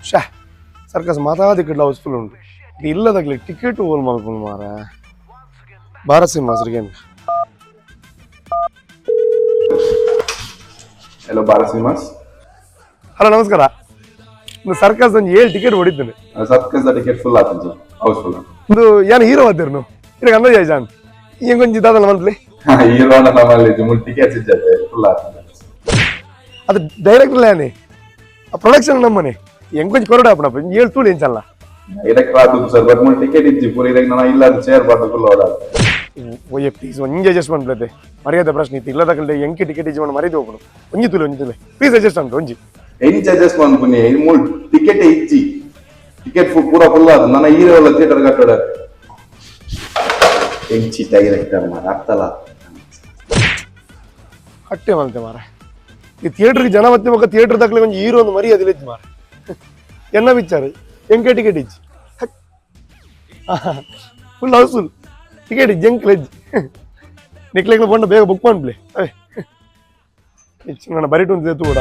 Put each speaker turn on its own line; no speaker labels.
Shah, circus ಮಾತಾ ದಿಕ್ಕಡ್ಲ house full ಉಂಟು. ಇಲ್ಲದಾಗಲಿ ticket ಓಲ್ ಮಲ್ಪುನು ಮಾರ? Bharat cinemas.
Hello, Bharat cinemas.
Hello, ನಮಸ್ಕಾರ. ಒಂದು ಸರ್ಕಸ್ ಒಂಜಿ ಏಳು ಟಿಕೆಟ್ ಹೊಡಿದ್ದೇನೆ.
ಸರ್ಕಸ್ ಟಿಕೆಟ್ ಫುಲ್ ಆತಂಜಿ, ಹೌಸ್ಫುಲ್.
ಒಂದು ಯಾನ್ ಹೀರೋ ಆದಿರ್ನು, ಇರಗ ಅಂದಾಜ್ ಜಾನ್ ಇಂಗೊಂಜಿ ದಾದಲ್ಲ ಮಂತ್ಲಿ.
ಹೀರೋ ನಮ್ಮಲ್ಲಿ ಮುಲ್ ಟಿಕೆಟ್ ಇಜ್ಜತೆ, ಫುಲ್ ಆತಂಜಿ.
ಅದು ಡೈರೆಕ್ಟರ್ ಯಾನೆ, ಪ್ರೊಡಕ್ಷನ್ ನಮ್ಮನೆ. ಎಂಕೊಂಚಿ ಕೊರಡ ಅಪ್ಪಣಪ್ಪ, ಏಳು ತೂಳಿ ಎಂಚಲ್ಲ.
ಡೈರೆಕ್ಟರ್ ಆದು ಸರ್, ಬಟ್ ಮುಲ್ ಟಿಕೆಟ್ ಇಜ್ಜಿ ಪೂರ. ಇರಗ ನಾನು ಇಲ್ಲ ಚೇರ್ ಬಾರ್ದು, ಫುಲ್ ಓಡಾಡ.
ಒಯ್ಯ, ಪ್ಲೀಸ್ ಒಂಜಿ ಅಡ್ಜಸ್ಟ್ ಮಾಡ್ಲತೆ. ಮರ್ಯಾದೆ ಪ್ರಶ್ನೆ ಇತ್ತು. ಇಲ್ಲದ ಎಂಕಿ ಟಿಕೆಟ್ ಇಜ್ಜಿ ಮರ್ಯಾದೆ ಹೋಗೋಣ. ಒಂಜಿ ತುಲೆ, ಒಂಜಿ ತುಲೆ, ಪ್ಲೀಸ್ ಅಡ್ಜಸ್ಟ್ ಉಂಟು ಒಂಜಿ.
ಎಂಚ ಅಡ್ಜಸ್ಟ್ ಮನ್ಪುನಿ? ಮೂಲ್ ಟಿಕೆಟ್ ಇಜ್ಜಿ, ಟಿಕೆಟ್ ಪೂರ ಫುಲ್ ಆದು. ನನ್ನ ಹೀರೋ ಎಲ್ಲ ಥಿಯೇಟರ್ ಕಟ್ಟೋಡ. ಎಂಚಿ ಡೈರೆಕ್ಟರ್ ಮಾರ ಅರ್ಥಲ.
ಅಟ್ಟೆ ಮಲ್ತೆ ಮಾರ. ಈ ಥಿಯೇಟರ್ಗೆ ಜನ ಮತ್ತೆ ಮಕ್ಕ ಥಿಯೇಟರ್ ದಾಖಲೆ ಒಂಜಿ ಹೀರೋ ಒಂದು ಮರ್ಯಾದೆ ಇಜ್ಜಿ ಮಾರ. ಎನ್ನ ವಿಚಾರ, ಎಂಕೆ ಟಿಕೆಟ್ ಇಜ್ಜಿ, ಫುಲ್ ಹೌಸ್ಫುಲ್, ಟಿಕೆಟ್ ಇಜ್ಜಿ, ಎಂಕ್ಲ ಇಜ್ಜಿ. ನಿಕ್ಲೆಗ್ಲ ಬಂಡ ಬೇಗ ಬುಕ್ ಮಾಡ್ಲಿ. ಅವೇ ನನ್ನ ಬರಿಟು ಒಂದು ತೂಡ.